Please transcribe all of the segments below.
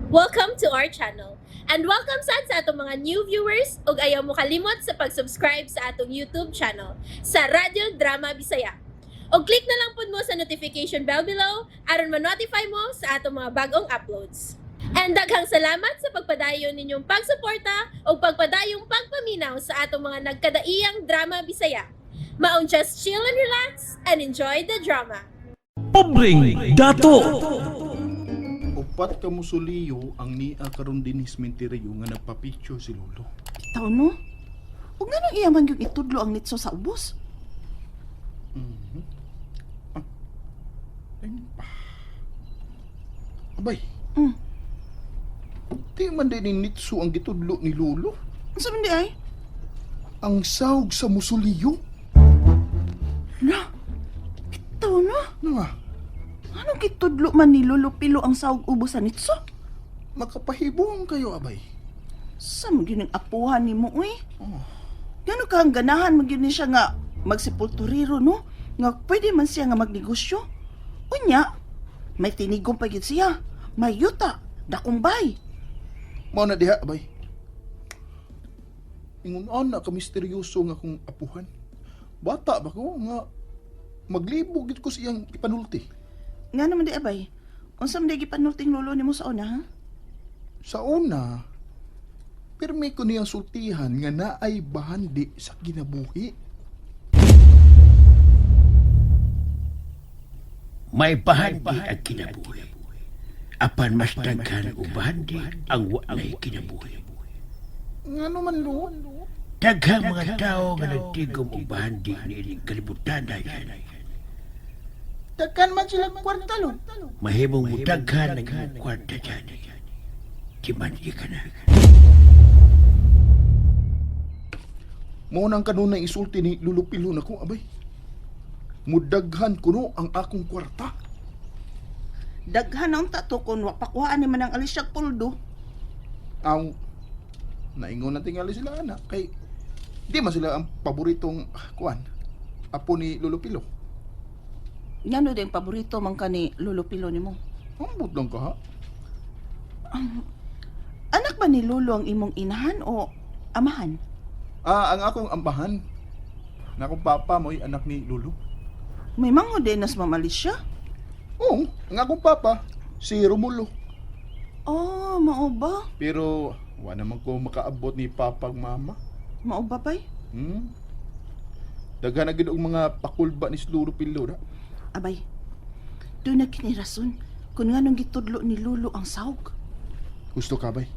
Welcome to our channel. And welcome sad sa atong mga new viewers ug ayaw mo kalimot sa pag-subscribe sa atong YouTube channel sa Radyo Drama Bisaya. Og click na lang pud mo sa notification bell below aron ma-notify mo sa atong mga bagong uploads. And daghang salamat sa pagpadayon ninyong pagsuporta ug pagpadayong pagpaminaw sa atong mga nagkadaiyang drama Bisaya. Maong just chill and relax and enjoy the drama. Pobreng Dato. Upat ka musuliyo ang nia karon dinhi sementeryo nga nagpa-picture si Lolo. Bitaw no? Ug nganong iya man gyud itudlo ang nitso sa ubos? Ay, pa. Abay. Di man din ni Nitsu ang gitudlo ni Lolo. Unsa man di ay? Ang sahog sa musuliyo. La. Bitaw no? Ano nga? Anong gitudlo man ni Lolo Pilo ang sahog ubos sa nitso? Makapahibong kayo, abay. Sa mo gyud ang apuhan nimo uy? Oh. Gano ka ang ganahan man gyud ni siya nga magsepulturero no? Nga pwede man siya nga magnegosyo. Unya, may tinigom pa gyud siya. May yuta, dakong bay. Mao na diha, abay. Ingon ana ka misteryoso nga akong apuhan. Bata ba ko nga maglibog gid ko sa iyang ipanulti. Nga naman di abay. Unsa man di gipanulting lolo nimo sa una ha? Sa una, pirmi ko niyang sultihan nga naay bahandi sa kinabuhi. May bahandi ang kinabuhi. Apan mas daghan og bahandi ang wa nay kinabuhi. Nga naman, lo? Daghang mga tao nga nagtigom og bahandi niining kalibutan dayan. Daghan man sila kwarta, lo. Mahimong mudaghan ang imong kwarta dyan. Di man di ka na. Mao nang kanunay isulti ni Lulupilo na ko, abay. Mudaghan kuno ang akong kwarta. Daghan ang tato kon wa pakuhaan ni man ang alisyag puldo. Aw, naingon na tingali sila, anak. Kay, di man sila ang paboritong kuan. Apo ni Lulupilo. Ngano din paborito man ka ni Lolo Pilo nimo? Ambot lang ka, ha? Anak ba ni Lolo ang imong inahan o amahan? Ah, ang akong ambahan. Na akong papa mo'y anak ni Lolo. May mango din nas Ma'am Alicia. Oo, ang akong papa, si Romulo. Oh, mao ba? Pero, wa naman ko makaabot ni papag mama. Mao ba bay? Daghan na gid og mga pakulba ni Lolo Pilo na. Abay. Doon na kini rason kung nganong gitudlo ni Lolo ang sahog. Gusto ka bay?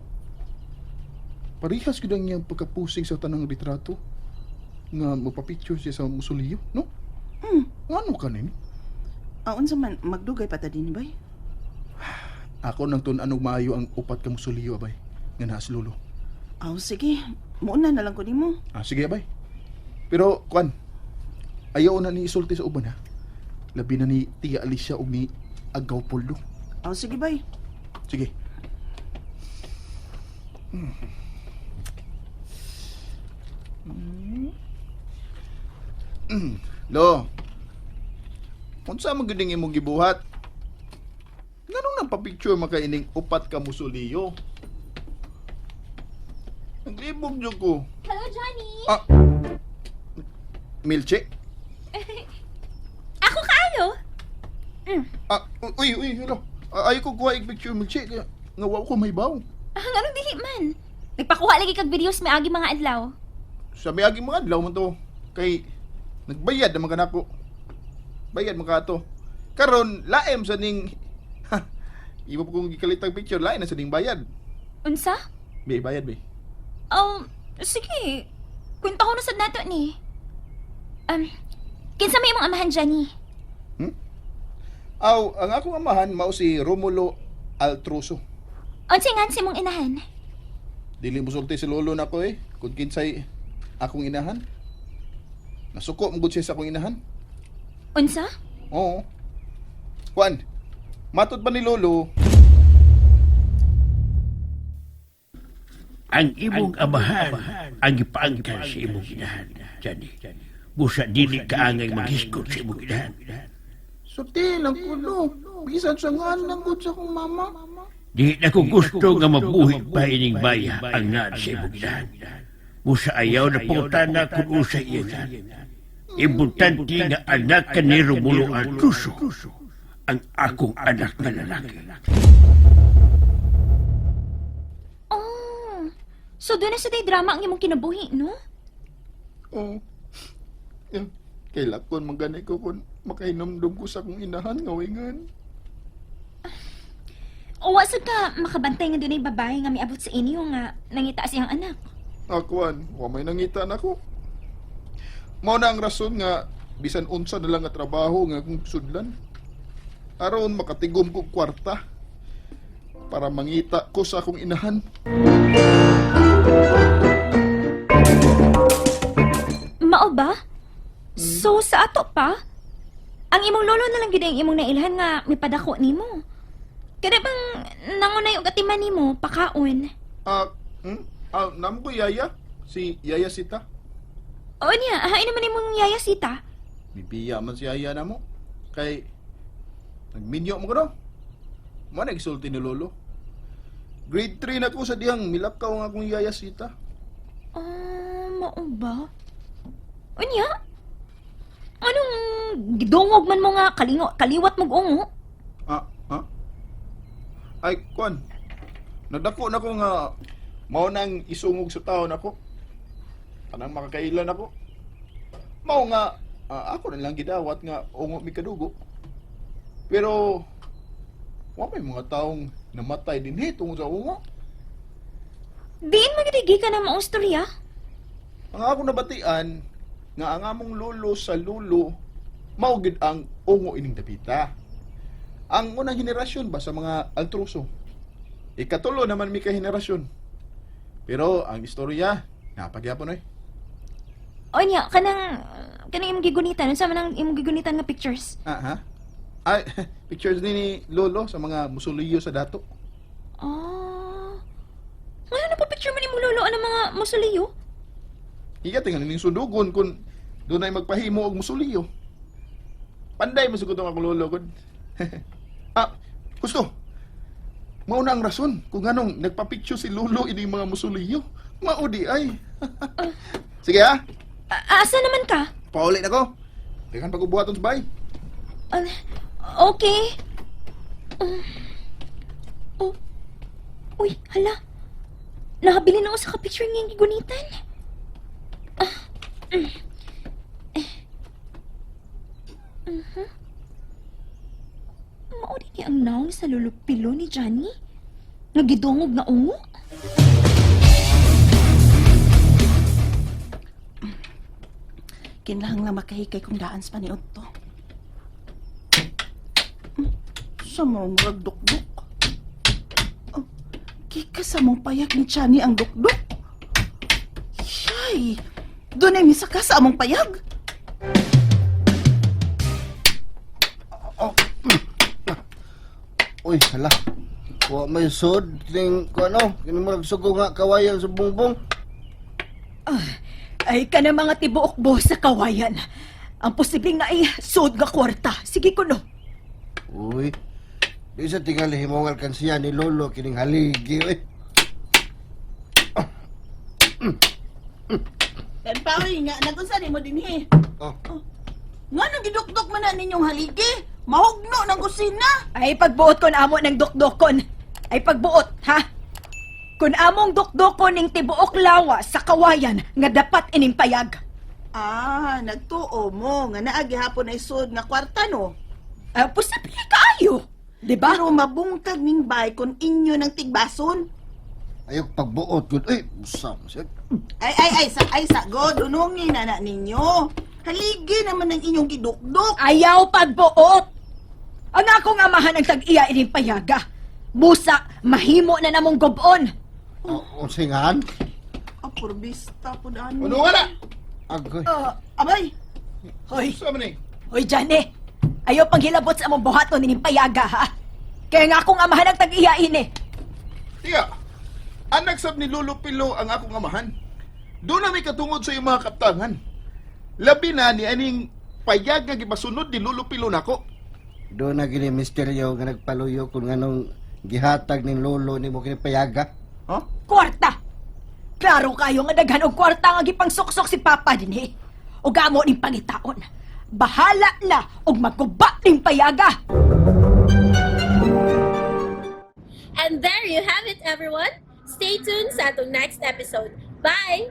Parehas gid ang iyang pagkapusing sa tanang litrato nga magpa-picture siya sa musuliyo, no? Ngano ka nini? Ah, unsa man magdugay pa ta din bay? Ako nang tun-an og maayo ang upat ka musuliyo abay nga naa si Lolo. Aw, sige. Muuna na lang ko nimo. Ah, sige abay. Pero kuan, ayaw na ni isulti sa uban ha. Labi na ni Tia Alicia og ni Agaw Poldo. Aw, sige bay. Sige. Lo. Unsa man gyud ning imong gibuhat? Nganong nang pa-picture makaining upat ka musuliyo? Naglibog jud ko. Hello, Johnny! Ah. Milche? Ako kaayo! Ah, uy, uy, hello. Ah, ayaw ko kuha ig picture Milche kaya nga wa ko may baw. Ah, nganong dili man? Nagpakuha lagi kag videos may agi mga adlaw. Sa miagi mga adlaw man to kay nagbayad naman kanako. Bayad man ka to. Karon laem sa ning ibo pa kong gikalitang picture lain na sa ning bayad. Unsa? Be bayad be. Oh, sige. Kwento ko na sad nato ni. Kinsa may imong amahan, Johnny? Aw, ang akong amahan mao si Romulo Altruso. Unsa ngan si imong inahan? Dili mo sulti si lolo nako eh kung kinsay akong inahan. Nasuko mo gud siya sa akong inahan. Unsa? Oo. Kuan, matod ba ni lolo? Ang imong amahan ang gipaangkan sa imong inahan. Johnny. Busa dili ka angay maghisgot sa imong inahan. Sulti lang ko lo. Bisan sa ngan lang gud sa akong mama. Di na ko gusto nga mabuhi pa ining baya ang naan sa imong inahan. Busa ayaw na pangutana kung usa iya nga. Importante nga anak ka ni Romulo Altuso ang akong anak nga lalaki. Oh. So doon na sa day drama ang imong kinabuhi, no? Oo. Yeah. Kay lakon man gani ko kung makainomdom ko sa akong inahan nga wingan. O wa sad ka makabantay nga dunay babae nga miabot sa inyo nga nangita sa iyang anak. Akuan, wa may nangita nako. Mao na ang rason nga bisan unsa na lang nga trabaho nga akong sudlan. Aron makatigom ko kwarta para mangita ko sa akong inahan. Mao ba? So sa ato pa? Ang imong lolo na lang gid ang imong nailhan nga mipadako nimo. Kada bang nangunay og atiman nimo pakaon? Ah, Ah, namo ko yaya, si Yaya Sita. O niya, hain naman imong yaya sita. Bibiya man si Yaya namo. Kay nagminyo mo ko no. Mo na gisulti ni lolo. Grade 3 na ko sa diyang milakaw ang akong Yaya Sita. Ah, mao ba? Unya? Anong gidungog man mo nga kalingo, kaliwat mo ungo? Ah, ha? Ay, kuan. Nadako na ko nga mao nang isungog sa taon ako. Tanang makakailan ako. Mao nga ako na lang gidawat nga ungo mi kadugo. Pero wa may mga taong namatay din tungod sa ungo. Diin magidigi ka na maong storya. Ang ako nabatian nga ang among lolo sa lulo mao gid ang ungo ining dapita. Ang unang henerasyon ba sa mga altruso. Ikatulo naman mi ka henerasyon. Pero ang istorya napagyapon oy. O niya, kanang kanang imong gigunitan, unsa man ang imong gigunitan nga pictures? Ah, ha? Ay, pictures ni lolo sa mga musuliyo sa dato. Ah. Ngayon na pa picture man imong lolo ang mga mausoleo? Iya tingali ning sundugon kung doon ay magpahimo og musuliyo. Panday mo siguro akong lolo gud. Ah, gusto. Mao na ang rason kung anong nagpa-picture si lolo ini mga musuliyo. Mao di ay. Sige ha, Asa naman ka? pauli na ko. Daghan pag ubuhaton sa bay. Ah, okay. Oh. Uy, hala. Nakabili na ako sa ka-picture niyang gigunitan. Ah. Eh. Mhm. Mao din ang naong sa lulupilo ni Johnny? Nagidungog na ungo? Kinahanglan makahikay kong daan sa paniod to. Sa mga murag dukduk. Oh, kika sa mong payag ni Chani ang dukduk. Yay! Doon ay misaka sa among payag. Uy, hala. Wa may sod ting ko ano, kini mo nagsugo nga kawayan sa bungbong. Ay, ka na mga tibuok bo sa kawayan. Ang posibleng na ay suod nga kwarta. Sige ko no. Uy. Di sa tingali himongal kan siya ni lolo kining haligi uy. Dan paoy nga nagunsa nimo dinhi. Oh, Nga nang gidukduk man na ninyong haligi. Mahugno ng kusina. Ay, pagbuot kon amo ng dukdukon. Ay, pagbuot, ha? Kun among dukdukon ning tibuok lawa sa kawayan nga dapat ining payag. Ah, nagtuo mo nga naa gihapon ay sud nga kwarta no. Ah, posible kaayo. Di ba? Pero mabungkag ning bay kung inyo ng tigbason. ayok pagbuot gud. Uy, usam siya. Ay ay ay sa ay sa go dunungin na na ninyo. Haligi naman ang inyong gidukduk. Ayaw pagbuot. Ang akong amahan ang tag-iya ining payaga. Busa, mahimo na namong gobon. Oh, unsay ngahan? Ah, purbista po daan. Ano ka na? Agoy. Abay, Hoy, Sa man ni? Hoy, Johnny! Ayaw panghilabot sa among buhaton nining payaga, ha? Kaya nga akong amahan ang tag-iya ini. Tiga. Anak sab ni Lolo Pilo ang akong amahan. Doon na may katungod sa iyong mga kaptangan. Labi na ni aning payag nga gipasunod ni Lolo Pilo nako. Do na gini misteryo nga nagpaluyo kung anong Gihatag ning lolo nimo kini payaga. Ha? Kwarta! Klaro kayo nga daghan og kwarta nga gipangsuksok si Papa dinhi. Ug amo ning pangitaon. Bahala na og magguba ning payaga. And there you have it, everyone. Stay tuned sa atong next episode. Bye!